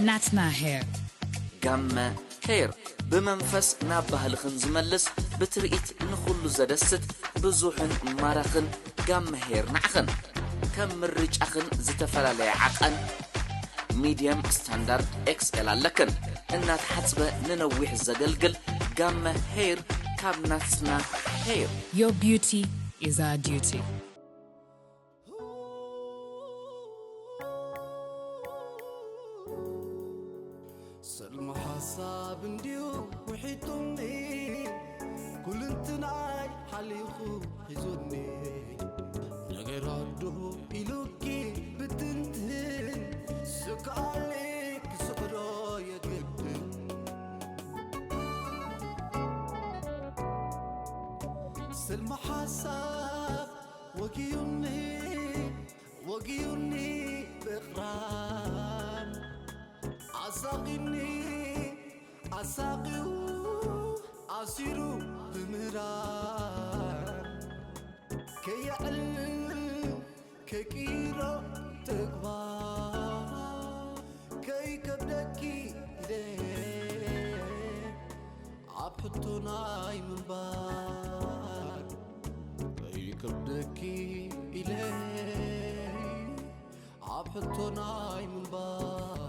ናትና ሄር። ጋመ ሄር ብመንፈስ ናብ ባህልኽን ዝመልስ፣ ብትርኢት ንኹሉ ዘደስት፣ ብዙሕን ማራኽን ጋመ ሄር ንዓኽን። ከም ምርጫኽን ዝተፈላለየ ዓቐን፣ ሚድየም፣ ስታንዳርድ፣ ኤክስኤል ኣለክን። እናተሓጽበ ንነዊሕ ዘገልግል ጋመ ሄር ካብ ናትና ሄር። Your beauty is our duty. ሰልሚ ሓሳብ እንድዩ ውሒጡኒ፣ ኩልንትናይ ሓሊኹ ሒዙኒ። ነገራት ዶ ኢሉኪ ብትንትን፣ ስክኣሊ ክስዕሮ የግድን። ሰልሚ ሓሳብ ወጊዩኒ፣ ወጊዩኒ ብቕራን፣ ኣሳቒኒ ኣሳቒዩ ኣሲሩ ብምህራር፣ ከየዕልል ከይቅይሮ ተግባር፣ ከይከብደኪ ኢለ ኣብ ሕቶ ናይ ምንባር፣ ከይከብደኪ ኢለ ኣብ ሕቶ ናይ ምንባር።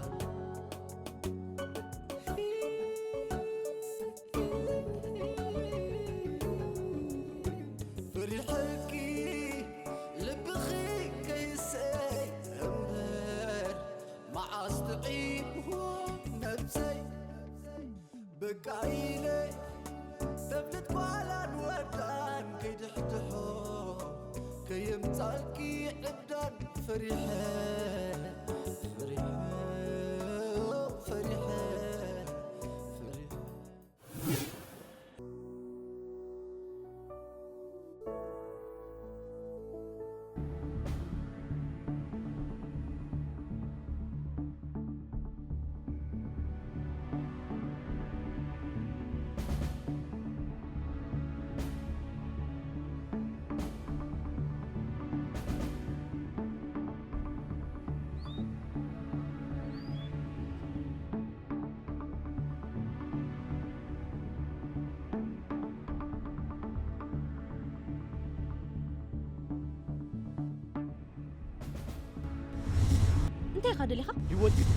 ፈሪሐኪ ልብኺ ከይሰይ እምበር፣ መዓስ ጥዒምዎ ነብሰይ። በቃ ኢለ ተብልት ጓላን ወዳን፣ ከይድሕድሖ ከየምጻልኪ ዕብዳን። ፈሪሐ፣ ፈሪሐ፣ ፈሪሐ፣ ፈሪሐ። እንታይ ኢኻ ደሊኻ? ህይወት እዩ።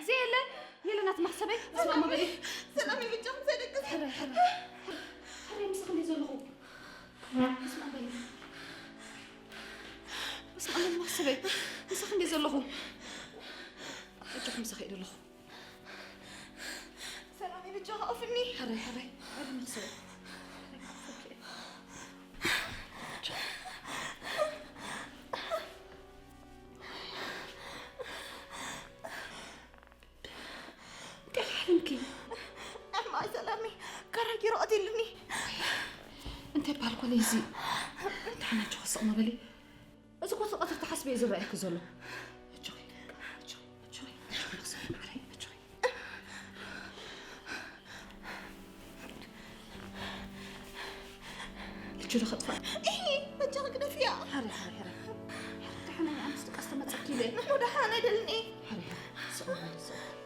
ዘየለ የለ ናት መሕሰበይ። ሰላም ይብጫ ዘደቅስ። ሕረ ምስኽ እንደ ዘለኹ። ስማዕ በሊ። ስማዕ በሊ መሕሰበይ። ምስኽ እንደ ዘለኹ። እጆኽ ምስኽ እየ ዘለኹ። ሰላም ይብጫ ኣፍኒ። ሕረ ሕረ። ሕረ ምስኽ። እንታይ ሓልምኪ? ኣሕማይ ሰላሚ ካራ ጌሩ ቀቲልኒ። እንታይ በሃል ኮነ እዚ? እንታይ ሓናቸው ክስቕ መበሊ? እዚ ኮ ስቕት ተሓስበ እዩ ዝረኣየኪ ዘሎ። ኣጆኺ፣ ኣጆኺ፣ ኣጆኺ፣ ኣጆኺ፣ ኣጆኺ፣ ኣጆኺ። ልጁ ዶ ከጥፋእ? እሂ፣ በጃኺ ግደፍያ። ሓረ፣ ሓረ፣ ሓረ። ደሓን ኣነ ኣንስቲ ቀስ ተመጸኪ ኢለ። ንሕና ደሓን ኣይደልን እየ። ሓረ፣ ሓረ። ስቕ በል፣ ስቕ በል።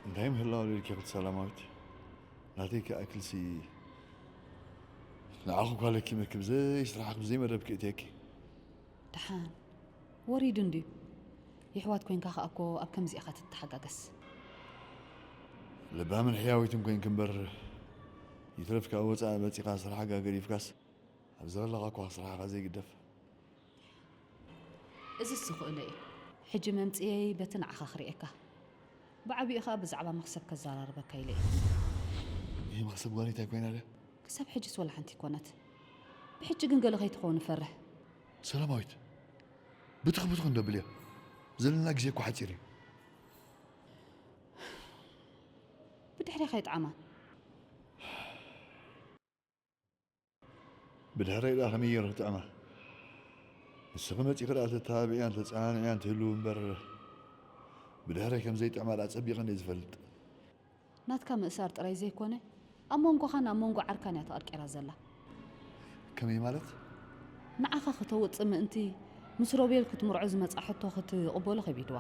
እንታይ ምህላው ኢልኪ ክልተ ሰላማዊት? ናተይ ክኣክልሲ ንዓኹ ኳለኪ መክብ ዘይስራሕኹም ዘይመደብ ክእትየኪ። ደሓን ወሪዱ እንድዩ። የሕዋት ኮይንካ ከኣ እኮ ኣብ ከምዚ ኢኻ ትተሓጋገስ። ለባምን ሕያዊትን ኮይንኪ እምበር ይትረፍ ካብ ወፃእ መፂኻ ስራሕካ ገዲፍካስ ኣብ ዘለኻ እኳ ስራሕኻ ዘይግደፍ። እዝስ ዝኽእሎ እዩ። ሕጂ መምጽኤይ በቲ ንዓኻ ክርእየካ፣ ብዓቢኡ ኸኣ ብዛዕባ መኽሰብ ከዘራርበካ ኢለ እየ። ይህ መኽሰብ ጓል እንታይ ኮይና ድያ? ክሳብ ሕጂስ ወላ ሓንቲ ኣይኮነት። ብሕጂ ግን ገለ ከይትኸውን እፈርሕ። ሰላማዊት፣ ብትኽ ብትኽ እንደብል እያ። ዘለና ግዜ እኮ ሓጺር እዩ። ብድሕሬኻ ይጥዓማ። ብድሕረይ ደኣ ከመይ ገይሩ ክጥዕማ? ንስኺ መጺኺ ደኣ ተተባብዕያን ተጸናንዕያን ትህልዊ እምበር፣ ብድሕረይ ከም ዘይጥዕማ ደኣ ጸቢቐ እንድየ ዝፈልጥ። ናትካ ምእሳር ጥራይ ዘይኮነ፣ ኣብ መንጎኻን ኣብ መንጎ ዓርካን እያ ተቐርቂራ ዘላ። ከመይ ማለት? ንዓኻ ክተውጽእ ምእንቲ፣ ምስ ሮቤል ክትምርዖ ዝመጻ ሕቶ ክትቕበሎ ከቢድዋ።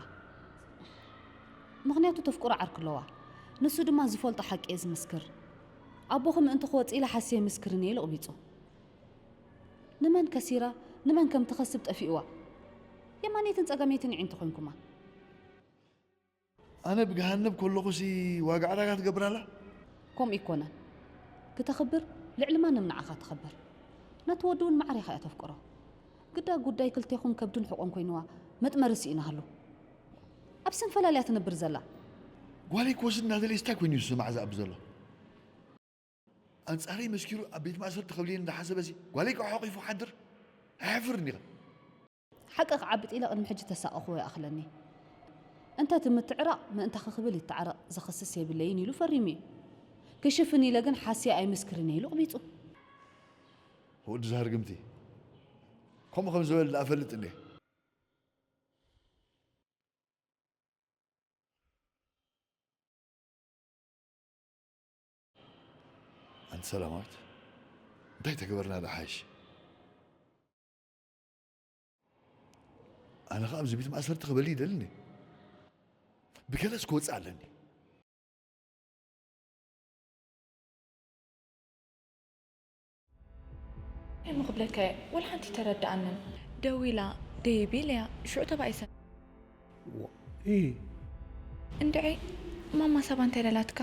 ምኽንያቱ ተፍቅሮ ዓርኪ ኣለዋ። ንሱ ድማ ዝፈልጦ ሓቂ እየ ዝምስክር። ኣቦኺ ምእንቲ ክወጽእ ኢለ ሓስየ ምስክርን እየ ኢሉ ኣቕቢጹ። ንመን ከሲራ፣ ንመን ከም ትኸስብ ጠፊእዋ። የማነይትን ጸጋመይትን ኣዒንቲ ኮይንኩማ። ኣነ ብገሃነብ ከለኹሲ ዋጋ ዕዳጋ ትገብር ኣላ? ከምኡ ኣይኮነን። ክተኽብር ልዕሊ ማንም ንዓኻ ተኽብር። ነቲ ወዲ እውን ማዕረ ኢኻ እያ ተፍቅሮ። ግዳ ጉዳይ ክልቴኹም ከብድን ሕቖን ኮይንዋ መጥመሪ ስኢናሃሉ። ኣብ ስንፈላል እያ ትነብር ዘላ። ጓለይ ክወስድ እናደለየስ እንታይ ኮይኑ እዩ ዝስማዕ ዝኣቢ ዘሎ? ኣንጻረይ መስኪሩ ኣብ ቤት ማእሰርቲ ከብልየኒ እንዳሓሰበሲ ጓለይ ከዓ ሓቂፉ ሓድር? ኣየሕፍርን ኢኻ? ሓቂ ክዓብጥ ኢለ ቅድሚ ሕጂ ተሳቐኽዎ ይኣኽለኒ። እንተ እቲ ምትዕራቕ ምእንታኺ ክብል ይተዓረቕ ዘኽስስ የብለይን ኢሉ ፈሪሙ እዩ። ክሽፍን ኢለ ግን ሓስየ ኣይምስክርን እየ ኢሉ ኣቕቢጹ። ወዲ ዛርግምቲ ከምኡ ከም ዝበል ደኣ እፈልጥ እንዴ? ኣንቲ ሰላማዊት፣ እንታይ ተግበርና ደኣ ሓይሽ? ኣነ ኸኣ ኣብዚ ቤት ማእሰርቲ ክበሊ ይደልኒ። ብገለስ ክወጽእ ኣለኒ። እሞ ክብለካ እየ፣ ወላ ሓንቲ ተረድኣንን። ደዊላ ደይብ ኢለያ፣ ሽዑ ተባኢሰ። ዋ፣ ኢ። እንድዒ፣ ማማ ሳባ እንታይ ደላትካ?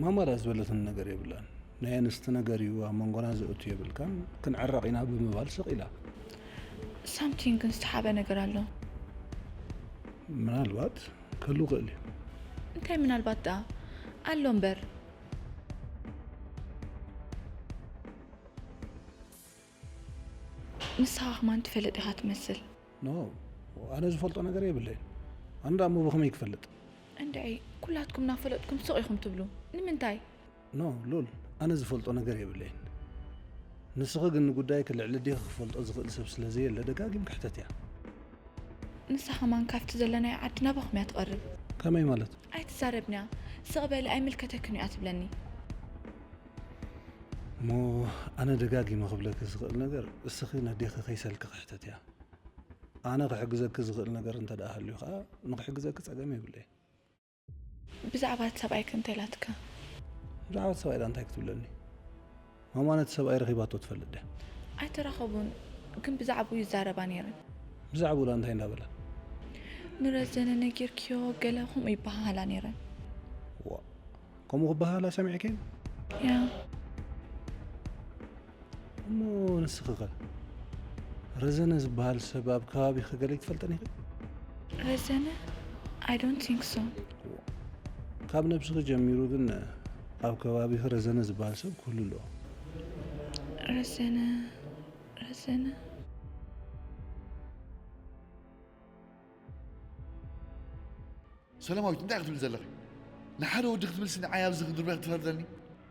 ማማ ደኣ ዝበለትን ነገር የብላን። ናይ ኣንስቲ ነገር እዩ ኣብ መንጎና ዘእቱ የብልካን፣ ክንዕረቕ ኢና ብምባል ስቕ ኢላ። ሳምቲንግ ግን ዝተሓበ ነገር ኣሎ። ምናልባት ክህሉ ይኽእል እዩ። እንታይ ምናልባት ደኣ? ኣሎ እምበር። ንስኻ ከማን ትፈልጥ ኢኻ ትመስል። ኖ፣ ኣነ ዝፈልጦ ነገር የብለይን። ኣነ ደኣ እሞ ብኸመይ ክፈልጥ? እንድዒ፣ ኩላትኩም እናፈለጥኩም ስቕ ኢኹም ትብሉ። ንምንታይ? ኖ፣ ሉል፣ ኣነ ዝፈልጦ ነገር የብለይን። ንስኺ ግን ንጉዳይኪ ልዕሊ ኣዴኺ ክፈልጦ ዝኽእል ሰብ ስለ ዘየለ ደጋጊምኪ ሕተትያ። ንሳ ከማን ካብቲ ዘለናዮ ዓዲ ናባኹም እያ ትቐርብ። ከመይ ማለት? ኣይትዛረብንያ። ስቕ በሊ ኣይምልከተክን እዩ እያ ትብለኒ። እሞ ኣነ ደጋጊመ ክብለኪ ዝኽእል ነገር፣ እስኺ ነዴኺ ከይሰልኪ ክሕተትያ። ኣነ ክሕግዘኪ ዝኽእል ነገር እንተ ደኣ ሃልዩ ኸኣ፣ ንኽሕግዘኪ ጸገም የብለይን። ብዛዕባ እቲ ሰብኣይከ እንታይ ኢላትካ? ብዛዕባ እቲ ሰብኣይ ደኣ እንታይ ክትብለኒ? ማማ ነቲ ሰብኣይ ረኺባቶ ትፈልጥ ድያ? ኣይተራኸቡን፣ ግን ብዛዕባኡ ይዛረባ ነይረን። ብዛዕባኡ ደኣ እንታይ እንዳበላ? ንረዘነ ነጊርክዮ ገለ ከምኡ ይበሃሃላ ነይረን። ዋ፣ ከምኡ ክበሃሃላ ሰሚዕክየን? ያ። እሞ ንስኺ ኸ? ረዘነ ዝበሃል ሰብ ኣብ ከባቢኺ ገለ ይትፈልጠን ኢኺ? ረዘነ? I don't think so። ካብ ነብስኺ ጀሚሩ ግን ኣብ ከባቢኺ ረዘነ ዝበሃል ሰብ ክህሉ ኣለዎ። ረዘነ፣ ረዘነ። ሰላማዊት፣ እንታይ ክትብሊ ዘለኺ? ንሓደ ወዲ ክትብልሲ ንዓይ ኣብዚ ክንድርበ ክትፈርደኒ?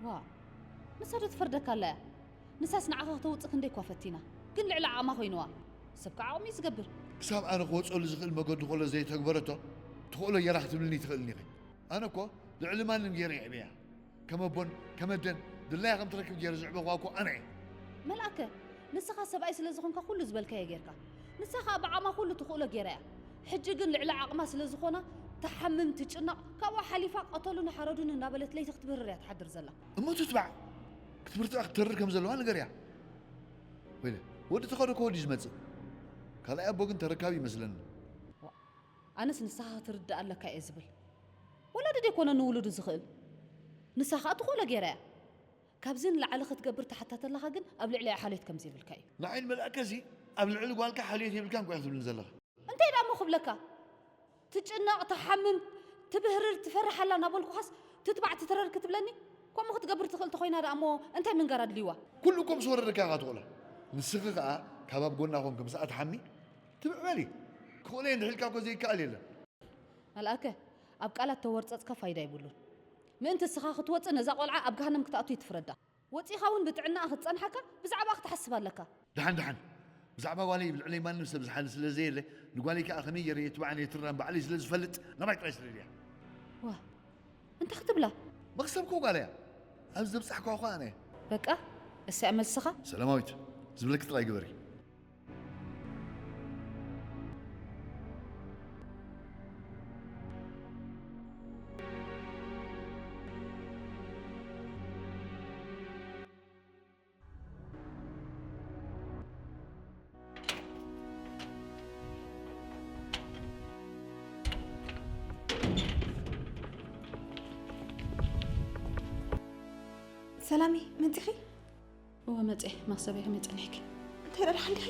ዋ፣ ንሳ ዶ ትፈርደካ ኣላ እያ? ንሳስ ንዓኻ ክተውጽእ ክንደይ እኳ ፈቲና፣ ግን ልዕሊ ዓቕማ ኮይንዋ። ሰብ ከዓ ዓቕሙ እዩ ዝገብር። ክሳብ ኣነ ክወጽኣሉ ዝኽእል መገዲ ኮሎ ዘይተግበረቶ፣ ትኽእሎ ጌራ ክትብልኒ ትኽእልኒ ኢኺ። ኣነ እኮ ልዕሊ ማንም ጌረ የዕብያ። ከም ኣቦን ከም ኣደን ድላያ ከም ትረክብ ጌረ ዘዕበኽዋ እኮ ኣነ እየ። መልኣከ፣ ንስኻ ሰብኣይ ስለ ዝኾንካ ኩሉ ዝበልካዮ ጌርካ። ንሳ ኸኣ ብዓቕማ ኩሉ ትኽእሎ ጌራ እያ። ሕጂ ግን ልዕሊ ዓቕማ ስለ ዝኾና ትሓምም፣ ትጭነቕ፣ ካብኡ ሓሊፋ ቀተሉኒ ሓረዱኒ እናበለት ለይቲ ክትብርር እያ ትሓድር ዘላ። እሞ ትትባዕ ክትብርትዕ ክትተርር ከም ዘለዋ ንገርያ። ወይለ፣ ወዲ ተኸዶ ከወዲ ዝመጽእ ካልኣይ ኣቦ ግን ተረካቢ ይመስለኒ። ዋ፣ ኣነስ ንስኻ ክትርዳእ ኣለካ እየ ዝብል። ወላዲ ደይኮነ ንውሉዱ ዝኽእል። ንሳ ኸኣ ትኽእሎ ጌራ እያ። ካብዚ ንላዕሊ ክትገብር ተሓታተለኻ ግን ኣብ ልዕሊኣ ሓልዮት ከም ዘይብልካ እዩ። ንዓይ ንመልኣከሲ ኣብ ልዕሊ ጓልካ ሓልዮት የብልካን እኮ ኢኻ ትብልኒ ዘለኻ። እንታይ ደኣ እሞ ክብለካ? ትጭነቕ፣ ትሓምም፣ ትብህርር፣ ትፈርሕ ኣላ እናበልኩኻስ ትትባዕ ትትረር ክትብለኒ? ከምኡ ክትገብር ትኽእል ተኾይና ደኣ እሞ እንታይ ምንጋር ኣድልይዋ? ኩሉ እኮ ምስ ወረደካ ኢኻ ትኽእሎ። ንስኺ ከኣ ካብ ኣብ ጎና ኮንኪ ምስኣ ትሓሚ ትብዕ በሊ። ክኽእሎ እየ እንድሕልካ እኮ ዘይከኣል የለን። መልኣከ፣ ኣብ ቃላት ተወርጸጽካ ፋይዳ የብሉን። ምእንቲ እስኻ ክትወጽእ ነዛ ቆልዓ ኣብ ገሃነም ክትኣቱ እዩ ትፍረዳ። ወጺኻ እውን ብጥዕናኣ ክትጸንሓካ ብዛዕባኣ ክትሓስብ ኣለካ። ደሓን ደሓን። ብዛዕባ ጓለይ ብልዕለይ ማንም ሰብ ዝሓሊ ስለ ዘየለ ንጓለይ ከኣ ከመይ ገይረ የትብዓን የትራን ባዕለይ ስለ ዝፈልጥ ናባይ ጥራይ ስደድያ። ዋ እንታይ ክትብላ? መኽሰብ እኮ ጓለይ እያ። ኣብዚ ዘብጻሕክዋ እኮ ኣነ እየ። በቃ እሳ እያ መልስኻ። ሰላማዊት ዝብለኪ ጥራይ ግበሪ። ሰላሚ መፂኺ? እወ መፅየ። ማክሰበይ ከመይ ፀኒሕኪ? እንታይ ደኣ ደሓን ዲኺ?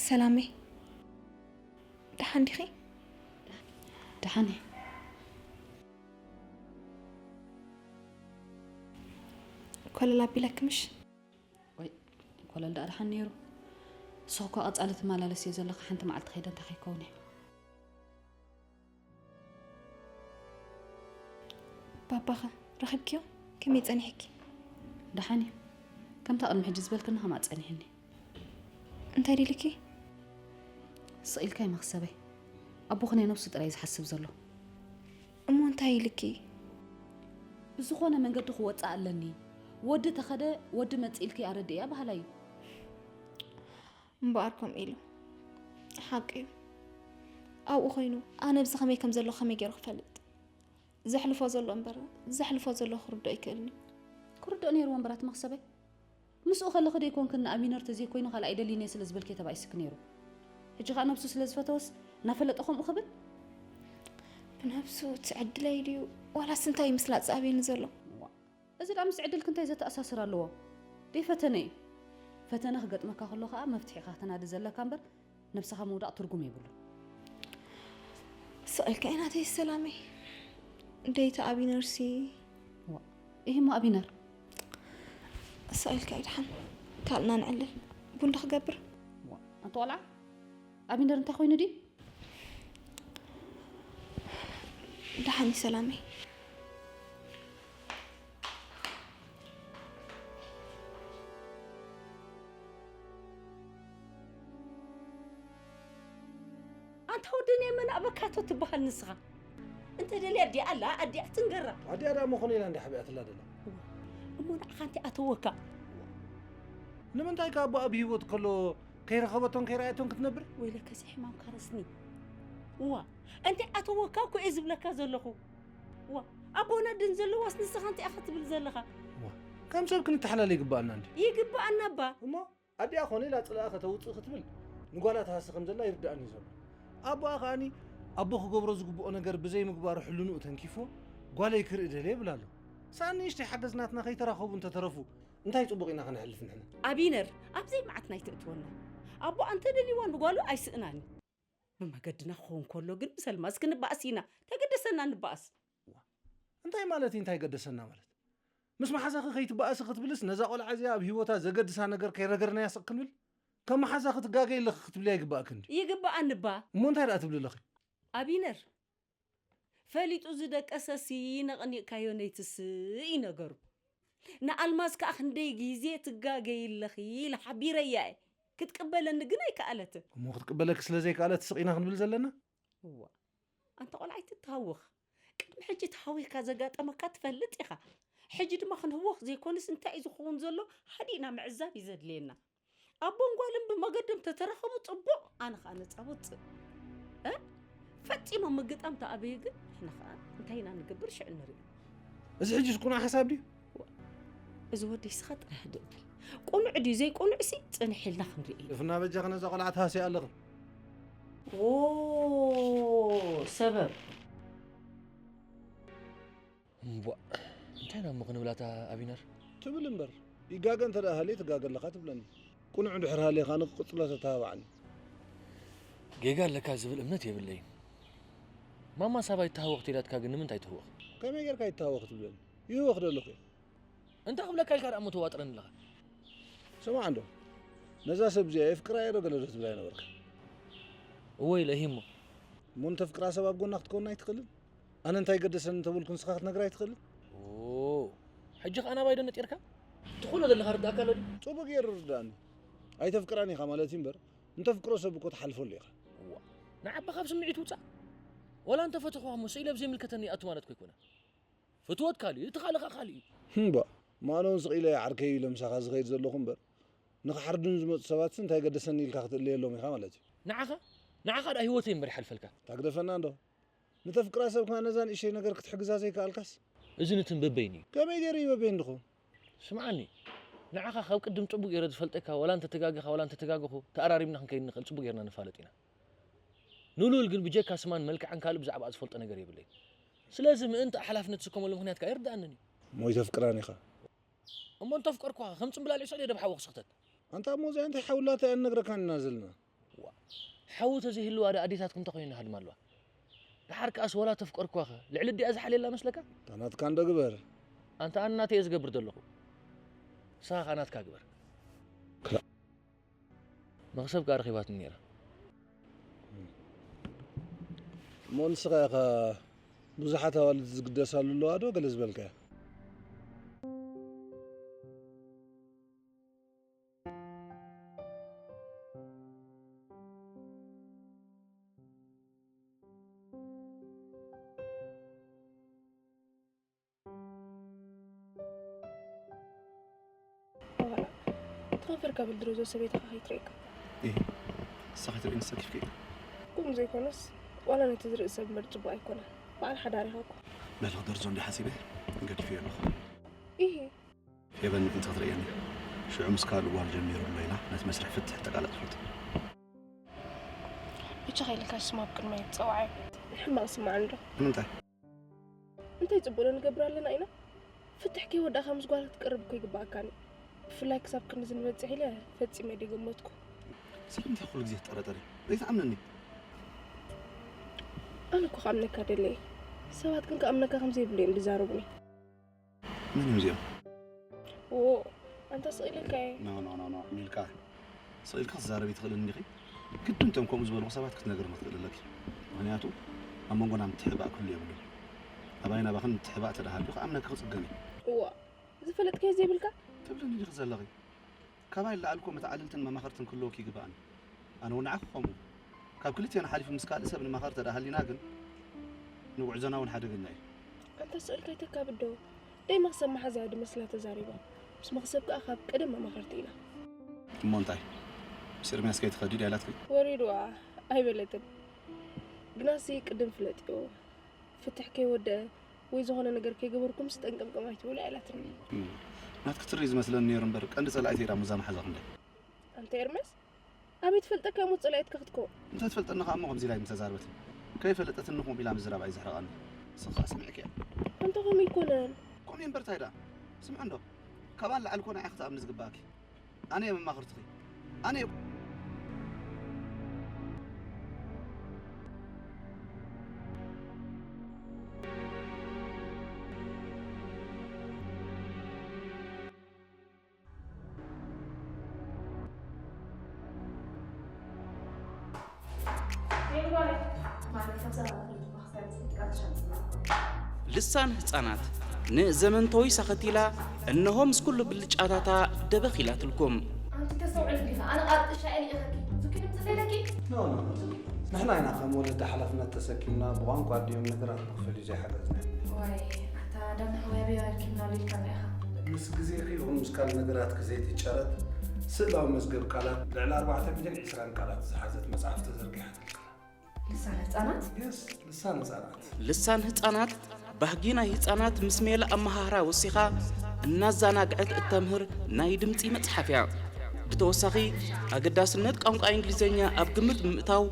ሰላመይ ደሓን ዲኺ? ደሓን እየ። ኮለል ኣቢለኪ ምሽ? ወይ ኮለል ደኣ ደሓን ነይሩ። ንስኺ እኮ ቀጻሊ ትመላለስዮ ዘለኺ፣ ሓንቲ መዓልቲ ከይደ እንታይ ከይከውን እየ። ባባኸ ረኺብክዮ? ከመይ ጸኒሕኪ? ደሓን እዩ። ከምታ ቅድሚ ሕጂ ዝበልክኒ ከምኣ ጸኒሕኒ። እንታይ ድልኪ? ስቕ ኢልካ ይመኽሰበይ። ኣቦኺ ናይ ነብሱ ጥራይ ዝሓስብ ዘሎ። እሞ እንታይ ኢልኪ? ብዝኾነ መንገዲ ክወጽእ ኣለኒ። ወዲ ተኸደ ወዲ መጽእ ኢልኪ ኣረድእያ በሃላይ እዩ። እምበኣር ከምኡ ኢሉ ሓቂ እዩ። ኣብኡ ኮይኑ ኣነ ኣብዚ ከመይ ከም ዘለኹ ከመይ ገይሩ ክፈልጥ? ዘሕልፎ ዘሎ እምበር ዘሕልፎ ዘሎ ክርድኦ ኣይክእልን እዩ። ክርድኦ ነይርዎ እምበር ኣቲ መኽሰበይ። ምስኡ ከለኺ ደይኮንክን ንኣቢነር ተዘይኮይኑ ካልኣይ ደሊኒ እየ ስለ ዝበልኪ እየ ተባኢስኪ ነይሩ። ሕጂ ኸኣ ነብሱ ስለ ዝፈተወስ እናፈለጠ ከምኡ ክብል? ብነብሱ እቲ ዕድለይ ድዩ ዋላስ እንታይ እዩ ምስላጥ ዝኣብየኒ ዘሎ? ዋእ፣ እዚ ደኣ ምስ ዕድልኪ እንታይ ዘተኣሳስር ኣለዎ? ደይፈተነ እዩ። ፈተነ ክገጥመካ ከሎ ኸኣ መፍትሒ ኢኻ ክተናዲ ዘለካ እምበር ነብስኻ ምውዳቕ ትርጉም የብሉን። ስቕ ኢልካ እዩ ናተይ ሰላመይ። ደይታ ኣቢነርሲ? ዋእ፣ ኢሂ እሞ ኣቢነር? ስቕ ኢልካ እዩ ደሓን። ካልእና ንዕልል። ቡን ዶ ክገብር? ዋእ፣ ኣንቲ ቆልዓ ኣቢነር እንታይ ኮይኑ ድዩ? ደሓን እዩ ሰላመይ። ኣንታ ወዲ ናይ መን ኣበካቶ ትበሃል ንስኻ? እንተ ደልያ ኣዲኣ ኣላ ኣዲኣ ትንገራ። ኣዲኣ ደኣ መኾነ ኢላ እንዳ ሓቢኣትላ ደላ። እሞ ንዓኻ እንታይ ኣተወካ? ንምንታይ ካብ ኣቦኣ ብህይወት ከሎ ከይረኸበቶን ከይረኣየቶን ክትነብር? ወይለከ እዚ ሕማምካ ረስኒ። እዋ እንታይ ኣተወካ እኮ እየ ዝብለካ ዘለኹ። ዋ ኣቦና ደን ዘለዋስ ንስኻ እንታይ ኢኻ ትብል ዘለኻ? ዋ ከም ሰብ ክንተሓላለ ይግባኣና እንዲ። ይግባኣና እባ። እሞ ኣዲኣ ኾነ ኢላ ጽልኣ ከተውጽእ ክትብል ንጓላ ትሃሲ ከም ዘላ ይርድኣኒ እዩ ዘሎ። ኣቦኣ ከኣኒ ኣቦ ክገብሮ ዝግብኦ ነገር ብዘይምግባሩ ሕልንኡ ተንኪፍዎ ጓለይ ክርኢ ደልየ ይብል ኣሎ። ሳኣን ንእሽተይ ሓገዝ ናትና ከይተራኸቡ እንተተረፉ እንታይ ጽቡቕ ኢና ከነሕልፍ ንሕና? ኣቢነር ኣብዘይ መዓት ናይ ተእትወና። ኣቦኣ እንተደልይዋ ንጓሉ ኣይስእናን እዩ። ብመገድና ክኸውን ከሎ ግን ምስ ኣልማዝ ክንበኣስ ኢና። ተገደሰና ንበኣስ። እንታይ ማለት እዩ እንታይ ገደሰና ማለት? ምስ መሓዛኺ ከይትበኣሲ ክትብልስ ነዛ ቆልዓ እዚኣ ኣብ ህይወታ ዘገድሳ ነገር ከይረገርናያ ስቕ ክንብል? ከም መሓዛኺ ትጋገይ ኣለኺ ክትብልያ ይግባእኪ እንድዩ። ይግበኣኒ እባ። እሞ እንታይ ደኣ ትብሊ ኣለኺ? ኣቢነር ፈሊጡ ዝደቀሰሲ ነቕኒቕካዮ ነይትስእ እዩ ነገሩ። ንኣልማዝ ከኣ ክንደይ ግዜ ትጋገዪ ኣለኺ ኢለ ሓቢረያ እየ። ክትቅበለኒ ግን ኣይከኣለትን። እሞ ክትቅበለኪ ስለ ዘይከኣለት ስቕ ኢና ክንብል ዘለና? እዋ ኣንታ ቖልዓ ኣይትተሃወኽ። ቅድሚ ሕጂ ተሃዊኽካ ዘጋጠመካ ትፈልጥ ኢኻ። ሕጂ ድማ ክንህወኽ ዘይኮነስ እንታይ እዩ ዝኸውን ዘሎ ሓዲእና ምዕዛብ እዩ ዘድልየና። ኣቦን ጓልን ብመገዶም ተተራኸቡ ጽቡቕ፣ ኣነ ኸኣ ነጻ ወጽእ። እ? ፈጺሞም ምግጣም ተኣበዩ ግን ንሕና ኸኣ እንታይ ኢና ንገብር ሽዑ ንርኢ። እዚ ሕጂስ ቁኑዕ ሓሳብ ድዩ? እዚ ወደይ ስኻ ጥራሕ ህድእ በል። ቁኑዕ ድዩ ዘይቁኑዕሲ ጽንሕ ኢልና ክንርኢ ኢና። እፍና በጃ ከነዛ ቆልዓ ትሃስያ ኣለኽን። ዎ ሰበብ እምቧ እንታይ ናብ ምኽንብላታ ኣቢነር ትብል እምበር ይጋገ እንተ ደኣ ሃልየ ትጋገ ኣለኻ ትብለኒ። ቁኑዕ ድሕር ሃልየ ኸኣ ንክቕጽሎ ተተባብዓኒ። ጌጋ ኣለካ ዝብል እምነት የብለይን። ማማ ሳባ ይተሃወኽ ትኢላትካ ግን ንምንታይ ትህወኽ? ከመይ ጌርካ ይተሃወኽ ትብለኒ? ይህወኽ ዶ ኣለኹ እየ? እንታይ ክብለካ ኢልካ ደኣ እሞ ተዋጥረኒ ኣለኻ? ስማዕ እንዶ ነዛ ሰብ እዚኣ የፍቅራ እየ ዶ ገለ ዶ ትብላ ኣይነበርካ? እወ ኢለ እሂ እሞ። እሞ እንተፍቅራ ሰብ ኣብ ጎና ክትከውን ኣይትኽእልን? ኣነ እንታይ ገደሰኒ እንተበልኩ ንስኻ ክትነግራ ኣይትኽእልን? ኦ፣ ሕጂ ኸኣ ናባይ ዶ ነጢርካ? ትኾኖ ዘለኻ ርዳእካ ኣሎ ድዩ? ጽቡቕ ገይሩ ርዳእኒ። ኣይተፍቅራን ኢኻ ማለት እዩ እምበር እንተፍቅሮ ሰብ እኮ ትሓልፈሉ ኢኻ። እዋ፣ ንዓባ ካብ ስምዒት ውጻእ። ወላ እንተፈተኽዋ እሞ ስኢለ ኣብ ዘይምልከተኒ ይኣቱ ማለት እኮ ኣይኮነን። ፍትወት ካልእ እዩ፣ እቲ ካልእ ኸኣ ካልእ እዩ። እምባ፣ ማኖን ስቕ ኢለ ዓርከይ ኢለ ምሳኻ ዝኸይድ ዘለኹ እምበር ንኽሓርዱን ዝመጹ ሰባትሲ እንታይ ገደሰኒ ኢልካ ክትእለየሎም ኢኻ ማለት እዩ። ንዓኻ ንዓኻ ደኣ ህይወተይ እምበር ይሓልፈልካ። ታግደፈና እንዶ ንተፍቅራ ሰብ ከኣ ነዛ ንእሽተይ ነገር ክትሕግዛ ዘይከኣልካስ? እዚ ንትን በበይን እዩ። ከመይ ገይሩ እዩ በበይን ድኹም? ስምዓኒ፣ ንዓኻ ካብ ቅድም ጽቡቕ ገይረ ዝፈልጠካ፣ ዋላ እንተ ተጋጊኻ ዋላ እንተ ተጋገኹ፣ ተኣራሪምና ክንከይድ ንኽእል ጽቡቕ ጌርና ንፋለጥ ኢና። ንሉል ግን ብጀካ ስማን መልክዓን ካልእ ብዛዕባኣ ዝፈልጦ ነገር የብለይን። ስለዚ ምእንቲ ሓላፍነት ዝስከመሉ ምኽንያት ከኣ ኣይርድኣንን እዩ። እሞ ኣይተፍቅራን ኢኻ? እሞ እንተፍቀርኩኻ ከም ጽምብላሊዕ ስቕ ኢለ ደብሓዊ ክስኽተት። ኣንታ እሞ እዚኣ እንታይ ሓውላታ እያ ንነግረካን ኢና ዘለና። ዋ፣ ሓዊ ተዘይህልዋ ዶ ኣዴታትኩም እንታይ ኮይና ሃድማ ኣለዋ? ደሓር ከኣስ ወላ ተፍቀርኳኸ ልዕሊ ኣዲኣ ዝሓልየላ መስለካ? እታ ናትካ እንዶ ግበር። ኣንታ ኣነ ናተይ እየ ዝገብር ዘለኹ። ንስኻ ከኣ ናትካ ግበር። ክላ- መኽሰብ ከኣ ረኺባትኒ ነይራ። እሞ ንስኻ ኢኻ ብዙሓት ኣዋልድ ዝግደሳሉ ኣለዋ ዶ ገለ ዝበልካዮ? ተኸፈር ካብ ድሮ ሰበይትኻ ከይትርእየካ። እህ፣ ንሳ ከይትርእየኒ ሰኪፍኪ? ከምኡ ዘይኮነስ፣ ዋላ ነቲ ዝርኢ ሰብ እምበር ጽቡቕ ኣይኮነን። በዓል ሓዳር ኢኻ እኮ። በል ክደርዞ እንዲ ሓሲበ ገዲፈዮ ኣለኹ። እሂ። ፌበን ምእንቲ ክትርእየኒ። ሽዑ ምስ ካልእ ጓል ጀሚሩ ኣሎ ኢላ ነቲ መስርሕ ፍትሕ ተቃላጠፈቶ። ብቻ ከይልካ ስማ ኣብ ቅድመይ ትጸውዓዮ። ሕማቕ ስምዓኒ ዶ? ንምንታይ? እንታይ ጽቡቕ ዶ ንገብር ኣለና ኢና? ፍትሕ ከይወዳእካ ምስ ጓል ክትቀርብ እኮ ይግባኣካኒ። ብፍላይ ክሳብ ክንድዚ ንበጽሕ ኢለ ፈጺመ ደይገመትኩ። ስለምንታይ ኩሉ ግዜ ትጠራጠሪ? ዘይትኣምንኒ? ኣነ እኮ ክኣምነካ ደለየ። ሰባት ግን ክኣምነካ ከም ዘይብሉ እዮም ዝዛረቡኒ። መን እዮም እዚኦም? ዎ፣ ኣንታ ስቕ ኢለካ እየ። ኖ ኖ ኖ ኖ ሚልካ፣ ስቕ ኢልካ ክትዛረቢ ትኽእልን እንዲኺ? ግድን እቶም ከምኡ ዝበልኹ ሰባት ክትነግርኒ ክትኽእሊ ኣለኪ። ምኽንያቱ ኣብ መንጎና ምትሕባእ ክህሉ የብሉን። ኣባይን ኣባኽን ምትሕባእ እንተ ደኣ ሃልዩ ክኣምነኪ ክጽገም እየ። እዋ፣ ዝፈለጥካዮ ዘይብልካ? ትብልኒ ዲኺ ዘለኺ? ካባይ ንላዕሊ እኮ መተዓልልትን መማኽርትን ክህልወኪ ይግብኣኒ። ኣነ እውን ንዓኺ ከምኡ። ካብ ክልቴና ሓሊፉ ምስ ካልእ ሰብ ንማኸር እንተ ደኣ ሃሊና ግን ንጉዕዞና እውን ሓደገኛ እዩ። ኣንታ ስቕ ኢልካ ኣይተካብድ ዶ? ደይ መኽሰብ መሓዛያ ድመስላ ተዛሪባ። ምስ መኽሰብ ከኣ ካብ ቀደም መማኸርቲ ኢና። እሞ እንታይ? ምስ ኤርምያስ ከይትኸዲ ድያ ኢላትኪ? ወሪዱዋ ኣይበለትን። ግናሲ ቅድም ፍለጥዮ። ፍትሕ ከይወደአ ወይ ዝኾነ ነገር ከይገበርኩምስ ጠንቀምቀም ኣይትበሉ ኢላትኒ። ናትኪ ትርኢ ዝመስለኒ ነይሩ እምበር ቀንዲ ጸላኢተይ ደኣ እዛ መሓዛ ክንደይ። ኣንታ ኤርምያስ ኣበይ ትፈልጠካ እሞ ጸላኢትካ ክትከውን። እንተ ትፈልጠኒ ከኣ እሞ ከምዚ ኢላ ኣይምተዛረበትን። ከይፈለጠትኒ ከምኡ ኢላ ምዝራባ እዩ ዘሕርቐኒ። ንስኺ ከኣ ስሚዕክያ። ኣንታ ከምኡ ኣይኮነን። ከምኡ እዩ እምበር እንታይ ደኣ። ስምዒ እንዶ። ካብኣ ንላዕሊ እኮ ንዓኺ ክትኣምኒ ዝግብኣኪ። ኣነ እየ መማኽርትኺ። ኣነ እየ ልሳን ህጻናት ንዘመን ተወይሳ ከቲላ እነሆ ምስ ኩሉ ብልጫታታ ደበኽ ኢላትልኩም። ኣንቲ ተስተውዕል እንዲኻ ኣነ ቃጥሻ እየ ልኢኸኪ። ዙኪ ድምፂ ደለኪ? ኖ ኖ ኖ። ንሕና ኢና ከም ወለዲ ሓላፍነት ተሰኪምና ብቋንቋ ኣዲኦም ነገራት ንኽፈልዩ ዘይሓገዝና። ዋይ ኣታ ዳና ሓወይ ኣበይ ኣኪብና ሊልካና ኢኻ። ምስ ግዜኺ ይኹን ምስ ካልእ ነገራትኪ ዘይትጨረጥ ስእላዊ መዝገብ ቃላት ልዕሊ ኣርባዕተ ሚእትን ዕስራን ቃላት ዝሓዘት መጽሓፍ ተዘርጊሓትልኪ ኣላ። ልሳን ህጻናት የስ ልሳን ህጻናት ልሳን ህጻናት ባህጊ ናይ ህጻናት ምስ ሜላ ኣመሃህራ ወሲኻ እናዛናግዐት እተምህር ናይ ድምጺ መጽሓፍ እያ። ብተወሳኺ ኣገዳስነት ቋንቋ እንግሊዝኛ ኣብ ግምት ብምእታው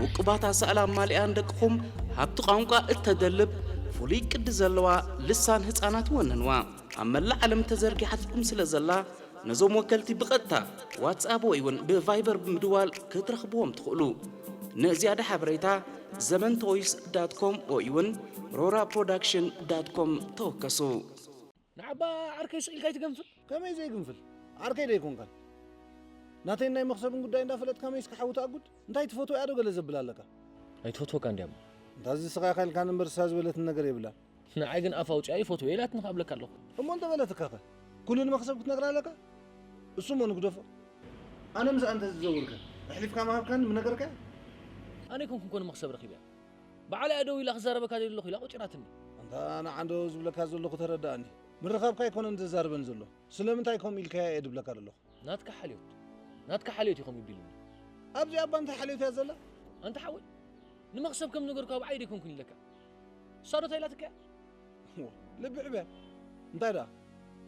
ውቁባት ኣሳእላ ኣማሊኣን ደቅኹም ሃብቲ ቋንቋ እተደልብ ፍሉይ ቅዲ ዘለዋ ልሳን ህጻናት ወነንዋ። ኣብ መላእ ዓለም ተዘርጊሓትኩም ስለ ዘላ ነዞም ወከልቲ ብቐጥታ ዋትስኣፕ ወይ እውን ብቫይበር ብምድዋል ክትረኽብዎም ትኽእሉ። ንዝያዳ ሓበሬታ ዘመን ቶይስ ዳት ኮም ወይ እውን ሮራ ፕሮዳክሽን ዳት ኮም ተወከሱ። ንዓባ ዓርከይ ስቕ ኢልካ ኣይትገንፍል። ከመይ ዘይግንፍል ዓርከይ ደይኮንካን ናተይ ናይ መኽሰብን ጉዳይ እንዳፈለጥካ መይስካ ሓዊ ተኣጉድ እንታይ ትፈትዎ እያ ዶ ገለ ዘብል ኣለካ ኣይትፈትወካ እንዲያሞ እንታዚ ስኻ ኢኻ ኢልካን እምበር እሳ ዝበለትን ነገር የብላን ንዓይ ግን ኣፍ ኣውፅኣ ይፈትወ ኢላትኒ ክኣብለካ ኣለኹ እሞ እንተበለትካኸ ኩሉ ንመኽሰብ ክትነግራ ኣለካ እሱ እሞ ንግደፎ ኣነ ምስኣ እንተ ዝዘውርከ ኣሕሊፍካ ምሃብካኒ ምነገርካያ ኣነ ይኮንኩ ኮነ መኽሰብ ረኺብያ ባዕላ እያ ደው ኢላ ክዛረበካ ደሊ ኣለኹ ኢላ ቆጭራትኒ ኣንታ ንዓንዶ ዝብለካ ዘለኹ ተረዳእኒ ምርኻብካ ኣይኮነን ዘዛርበን ዘሎ ስለምንታይ ከምኡ ኢልካያ እየ ድብለካ ዘለኹ ናትካ ሓልዮት ናትካ ሓልዮት ኢኹም ይቢልኒ ኣብዚ ኣባ እንታይ ሓልዮት እያ ዘላ ኣንታ ሓወይ ንመኽሰብ ከም ነገርካ ኣብ ዓይደ ይኮንኩን ኢለካ እሳዶ እንታይ ኢላትካ እያ እዎ፣ ልቢ ዕብያ እንታይ ደኣ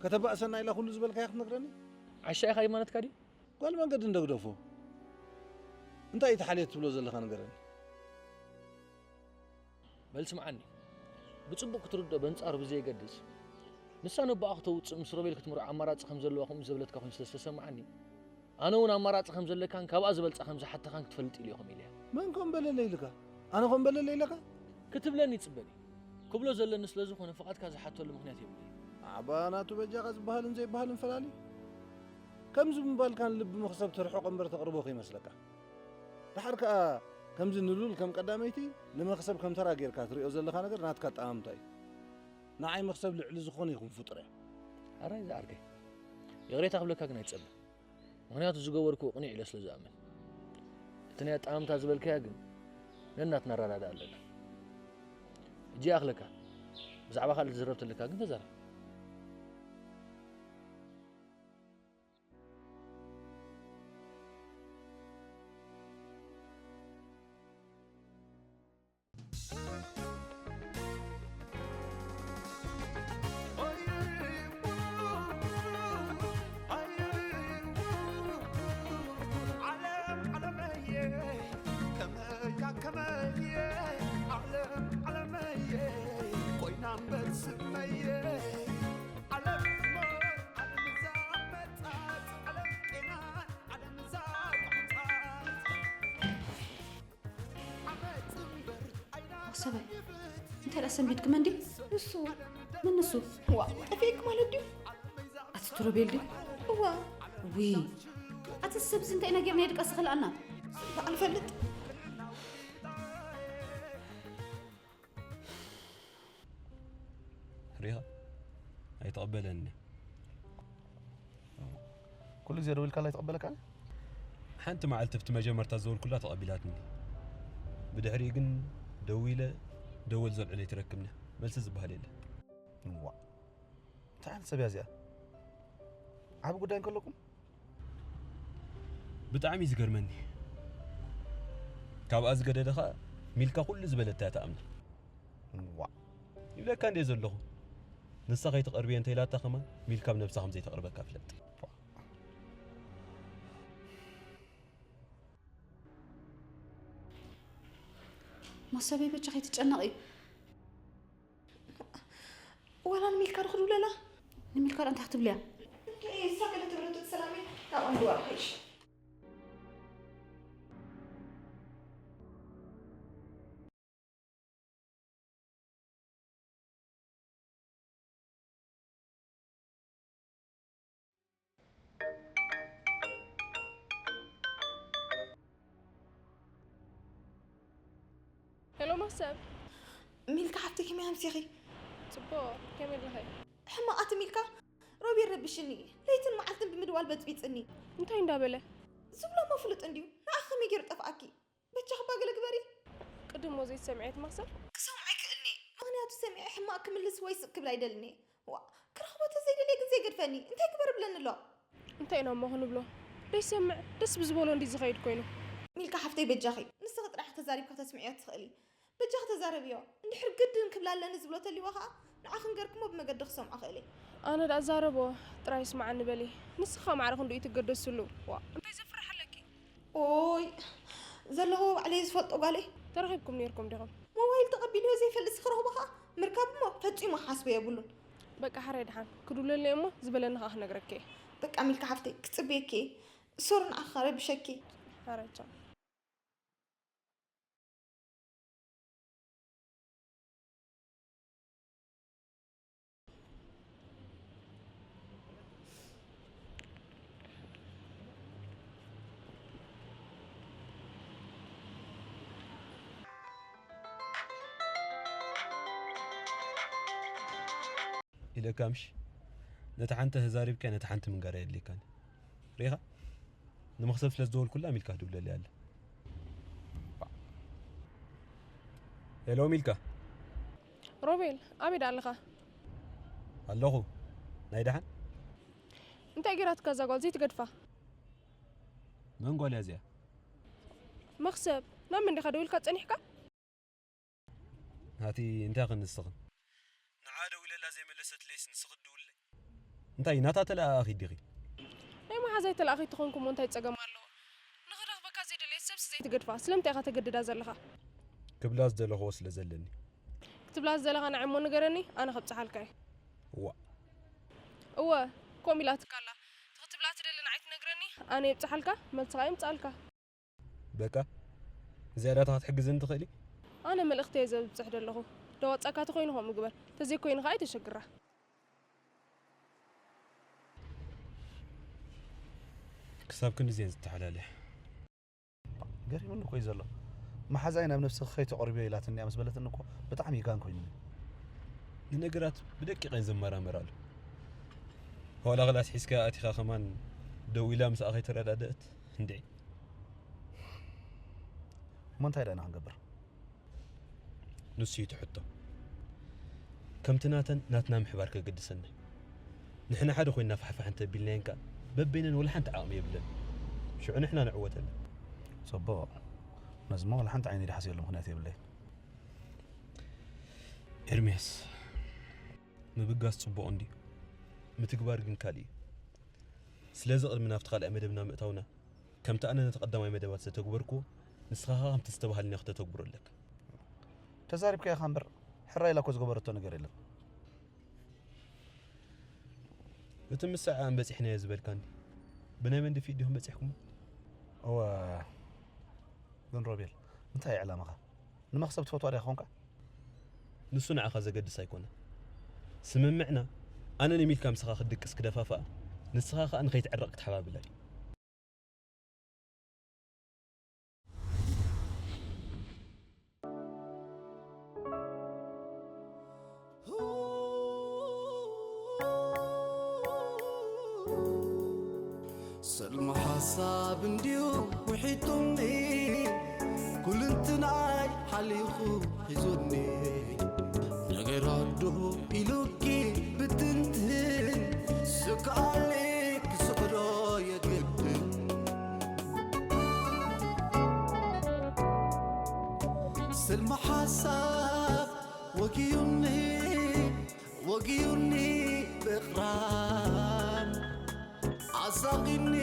ከተባእሰና ኢላ ኩሉ ዝበልካያ ክትነግረኒ ዓሻ ኢኻ ማለትካ ድዩ ጓል መንገዲ እንደግደፎ እንታይ እቲ ሓልዮት ትብሎ ዘለኻ ንገረኒ በል ስምዓኒ ብጽቡቕ ክትርድኦ በንጻሩ ብዘየገድስ ንሳ ነቦኣ ክተውጽእ ምስ ሮቤል ክትምርዖ ኣማራጺ ከም ዘለዋ ከምኡ ዘብለትካ ኮይኑ ስለ ዝተሰምዓኒ ኣነ እውን ኣማራጺ ከም ዘለካን ካብኣ ዝበልጻ ከም ዝሓተኻን ክትፈልጥ ኢለ ኢኹም ኢለያ መን ከም በለለ ኢልካ ኣነ ከም በለለ ኢለካ ክትብለኒ ይጽበኒ ክብሎ ዘለኒ ስለ ዝኾነ ፍቓድካ ዝሓተሉ ምኽንያት የብለይ ኣባ ናቱ በጃኻ ዝበሃልን ዘይበሃልን ፈላሊ ከምዚ ምባልካን ልቢ መኽሰብ ተርሕቆ እምበር ተቕርቦ ከይመስለካ ደሓር ከኣ ከምዚ ንሉል ከም ቀዳመይቲ ንመኽሰብ ከም ተራ ጌርካ ትሪኦ ዘለኻ ነገር ናትካ ኣጠማምታ እዩ ንዓይ መኽሰብ ልዕሊ ዝኾነ ይኹን ፍጡር እያ ኣራይ ዝዓርከይ ይቕሬታ ክብለካ ግን ኣይትጸበ ምኽንያቱ ዝገበርክዎ ቅኑዕ ኢለ ስለ ዝኣምን እቲ ናይ ኣጠማምታ ዝበልካያ ግን ነናትና ረዳዳ ኣለና እጂ ይኣኽለካ ብዛዕባ ካልእ ዝዝረብ ተለካ ግን ተዛረብ ሰበይ እንታይ ደኣ ሰንቢድክመ እንዲ ንሱ ምን ንሱ ዋ ጠፊእክ ማለት ድዩ ኣቲ ትሮቤል ድዩ እዋ ዊ ኣቲ ሰብዚ እንታይ ኢና ጌርና የድቃ ስኽልኣና በዓል ፈልጥ ሪኻ ኣይተቐበለኒ ኩሉ ግዜ ደዊልካላ ኣይተቐበለካን ሓንቲ መዓልቲ ብቲ መጀመርታ ዝደወልኩላ ተቐቢላትኒ ብድሕሪኡ ግን ደዊለ ደወል ዘልዕሎ ኣይትረክብን እያ መልሲ ዝበሃል የለ ዋ እንታይ ዓይነት ሰብ እያ እዚኣ ዓብ ጉዳይ እንከለኩም ብጣዕሚ እዩ ዝገርመኒ ካብኣ ዝገደደ ኸዓ ሚልካ ኩሉ ዝበለታ እያ ትኣምና ዋ ይብለካ እንደ ዘለኹ ንሳ ከይትቐርብየ እንተ ኢላታ ከማን ሚልካ ብነብሳ ከም ዘይተቕርበካ ፍለጥ ማሰበይ በጃ ከይትጨነቒ ዋላ ንሚልካ ዶ ክድውለላ ንሚልካ ዶ እንታይ ክትብልያ እሳ ገለ ትብለቶ ሰላሚ ናብኦም ድዋር ሒሽ ሄሎ ማሰብ ሚልካ ሓፍቲ ከመይ ኣምሲኺ ጽቡቕ ከመይ ኣለኺ ሕማቕ ኣቲ ሚልካ ሮቢ ይረብሽኒ ለይትን መዓልትን ብምድዋል በጽቢጽኒ እንታይ እንዳበለ ዝብሎ መፍሉጥ እንድዩ ንኣኺ ከመይ ገይሩ ጠፍኣኪ በጃኺ እባ ገለ ግበሪ ቅድም ሞ ዘይትሰምዕየ ትማሰል ክሰምዖ ኣይክእልኒ ምኽንያቱ ሰሚዐ ሕማቕ ክምልስ ወይ ስቕ ክብል ኣይደልንየ ዋ ክረኽቦ ተዘይደልየ ግን ዘይገድፈኒ እንታይ ግበር ብለኒ ኣሎ እንታይ ኢና እሞ ክንብሎ ደይሰምዕ ደስ ብዝበሎ እንዲ ዝኸይድ ኮይኑ ሚልካ ሓፍተይ በጃኺ ንስኺ ጥራሕ ተዛሪብካ ተስምዕዮ ትኽእሊ። በጃኺ ተዛረብዮ። እንድሕር ግድን ክብላ ኣለኒ ዝብሎ ተልይዋ ኸኣ ንዓኺ ንገርክሞ ብመገዲ ክሰምዖ ክእል እየ። ኣነ ደኣ ዛረቦ ጥራይ ስምዓኒ በሊ። ንስኻ ማዕረ ክንድኡ ትገደስሉ። ዋ እንታይ ዘፍርሕ ኣለኪ? ኦይ ዘለኹዎ ባዕለይ ዝፈልጦ ጓለይ። ተራኺብኩም ኔርኩም ዲኹም? ሞባይል ተቐቢልዮ ዘይፈልጥ ክረኽቦ ኸኣ ምርካብ እሞ ፈጺሙ ክሓስቦ የብሉን። በቃ ሓራይ ደሓን ክድውለለይ እሞ ዝበለኒ ኸኣ ክነግረኪ እየ። በቃ ሚልካ ሓፍተይ ክጽብየኪ እየ። ሶሪ ንዓኺ ከረብሸኪ። ሓራይ ቻው። ኢለካ ምሽ ነቲ ሓንቲ ተዛሪብካ ነቲ ሓንቲ ምንጋር የድልየካን ሪኻ ንመኽሰብ ስለ ዝደወልኩላ ሚልካ ትብለለይ ኣለ ሄሎ ሚልካ ሮቤል ኣበይ ደኣ ኣለኻ ኣለኹ ናይ ደሓን እንታይ ገይራትካ እዛ ጓል ዘይትገድፋ መን ጓል እያ እዚኣ መኽሰብ ናብ መን ዲኻ ደዊልካ ጸኒሕካ ናቲ እንታይ ኸ ንስኽን ንዓ ደዊለላ ዘይመለሰትለይስ ንስኺ ትድውልለይ እንታይ ናታ ተለኣኣኺት ዲኺ ናይ መሓዛይ ተለኣኺት ተኾንኩ እሞ እንታይ ጸገም ኣለዎ ንኽረኽበካ ዘይደለየት ሰብሲ ዘይትገድፋ ስለምንታይ ኢኻ ተገድዳ ዘለኻ ክብላ ዝደለኽዎ ስለ ዘለኒ ክትብላ ዝደለኻ ንዓይ እሞ ንገረኒ ኣነ ከብጽሓልካ እየ ዋ እወ ከምኡ ኢላትካ ኣላ እቲ ክትብላ ትደሊ ንዓይ ትነግረኒ ኣነ የብጽሓልካ መልስኻ የምጽኣልካ በቃ ዝያዳታ ክትሕግዝኒ ትኽእሊ? ኣነ መልእኽተይ እየ ዘብጽሕ ዘለኹ። ደዋጻካ ተኾይኑ ከምኡ ግበር። ተዘይኮይኑ ከኣ ኣይተሸግራ። ክሳብ ክንድዚ እየን ዝተሓላለያ። ገሪሙኒ እኮ እዩ ዘሎ። መሓዛይ ናብ ነብስኺ ከይተቕርብዮ ኢላትኒ እያ ምስ በለትኒ እኮ ብጣዕሚ እዩ ጋን ኮይኑኒ። ንነገራት ብደቂቕ እየን ዝመራመራሉ። ዋላ ክላስ ሒዝካያ ኣቲኻ ከማን ደው ኢላ ምስኣ ከይተረዳደእት እንድዒ። እሞ እንታይ ደኣ ኢና ክንገብር? ንሱ እዩ እቲ ሕቶ። ከምቲ ናተን ናትና ምሕባር ከገድሰና እዩ። ንሕና ሓደ ኮይንና ፋሕፋሕ እንተቢልናየን ከኣ በበይነን ወላ ሓንቲ ዓቕሚ የብለን። ሽዑ ንሕና ንዕወተለን። ጽቡቕ። ነዚማ ወላ ሓንቲ ዓይነይ ድሓስየሉ ምኽንያት የብለይን። ኤርምያስ፣ ምብጋስ ጽቡቕ እንድዩ፣ ምትግባር ግን ካልእ እዩ። ስለዚ ቅድሚ ናብቲ ካልኣይ መደብና ምእታውና፣ ከምቲ ኣነ ነቲ ቀዳማይ መደባት ዝተግበርክዎ፣ ንስኻ ኸኣ ከምቲ ዝተባህለኒ ከተግብሮ ኣለካ። ተዛሪብካዮ ኢኻ እምበር፣ ሕራይ ኢላ እኮ ዝገበረቶ ነገር የለን። እቲ ምስ ሰዓኣን በጺሕናዮ ዝበልካኒ፣ ብናይ መን ድፍኢት ዲኹም በጺሕኩሞ? እወ፣ ግን ሮቤል፣ እንታይ እዩ ዕላማኻ? ንመኽሰብ ትፈትዋ ዲኻ ኮንካ? ንሱ ንዓኻ ዘገድስ ኣይኮነን። ስምምዕና ኣነ ንሚልካ ምሳኻ ክድቅስ ክደፋፍኣ፣ ንስኻ ከኣ ንኸይትዕረቕ ክትሓባብላ እዩ። ሰልሚ ሓሳብ እንድዩ ውሒጡኒ ኩልንትናይ ሓሊኹ ሒዙኒ ነገራት ዶ ኢሉኪ ብትንትን ስክኣለይ ክስዕሮ የግድን ስልሚ ሓሳብ ወጊዩኒ ወጊዩኒ ብቕራን ኣሳቒኒ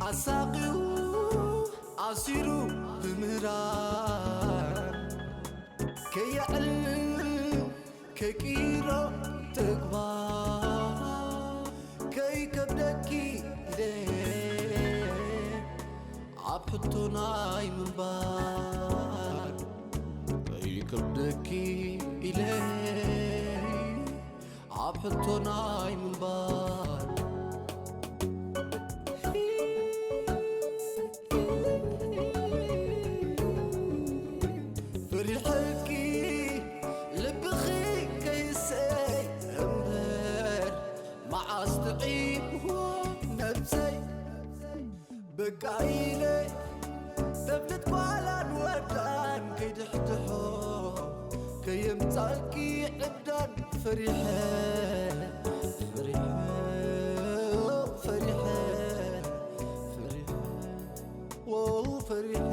ኣሳቒኡ ኣሲሩ ብምህራን ከየዕልል ከይቅይሮ ተግባር ከይከብደኪ ኢለ ኣብ ሕቶ ናይ ምንባር ከይከብደኪ ኢለ ኣብ ሕቶ ናይ ምንባር ፈሪሐኪ ልብኺ ከይሰይ እምበር መዓስ ጥዒምዎ ነብሰይ በቃ ኢለ ተብልት ጓላን ወዳን ከይድሕድሖ ከየምጻልኪ ዕብዳን ፈሪሐ ፈሪሐ ፈሪሐ ፈሪሐ ዎ ፈሪሐ